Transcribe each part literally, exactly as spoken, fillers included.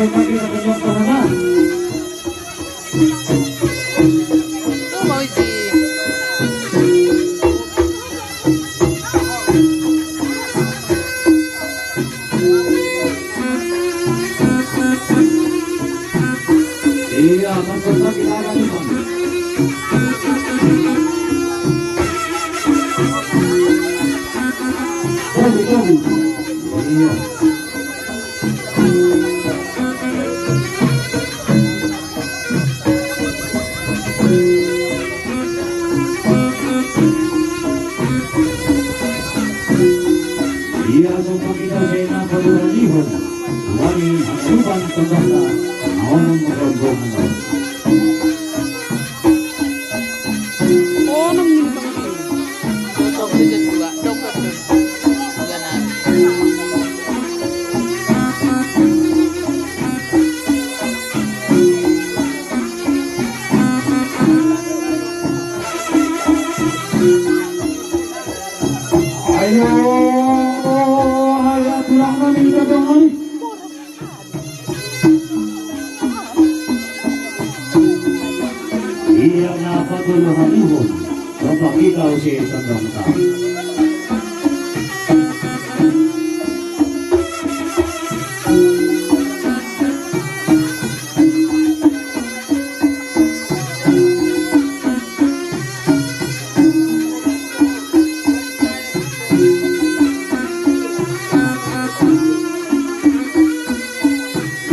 Kita ke contoh mana? Tuh, mau isi. Iya, satu lagi tangan. Bagus, bagus. Iya. Iya, sumpah kita sena paduan ihon. Wani hasuban tembaka, naon rombongan. Oh, nang ini. Dokter juga, dokter tuh. Juga nari. Ayo, ayo, tulang manis, tulang manis. Iya, napa tuh lu halihun? Coba kita usi tendang tak.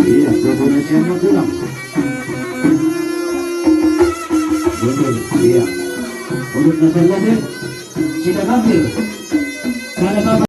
Iya, Probo Nasional pulang. Betul, iya. Untuk Nasional, kita tampil. Karena